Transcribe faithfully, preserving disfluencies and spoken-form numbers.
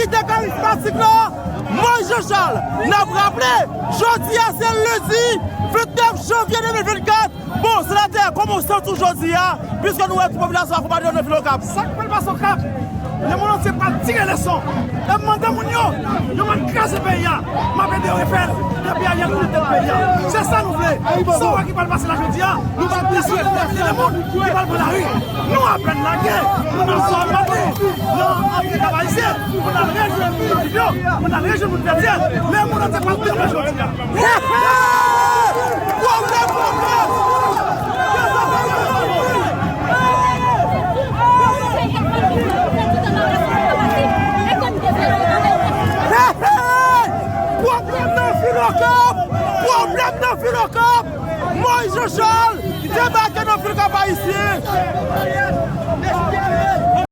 Lidè karizmatik la, Moïse Jean Charles. N ap raple, jodi a se lendi vennèf janvye de mil vennkat. Bon, senatè, kòman w santi w jodi a, piske nou wè tout popilasyon akonpanye w nan vil Okap? Sa k pral pase Okap? Lemonn antye pral tire leson. E m mande moun yo, yo pral kraze peyi a. M ap ede yo refè l. Depi Ariel nan tèt peyi a. Se sa nou vle. Sa w wè ki pral pase la jodi a, nou pral deside pou lemonn ki pral pran lari. Nou apèn lage, nou nan zòn Mati, nan Afrika Ayisyen, pou n al rejwenn moun nan Bibyo, pou n al rejwenn moun Petyèl, men moun nan te pral tande jodi a. Pwoblèm, pwoblèm! Pwoblèm nan vil Okap! Pwoblèm nan vil Okap! Moïse Jean Charles debake nan vil Kap Ayisyen!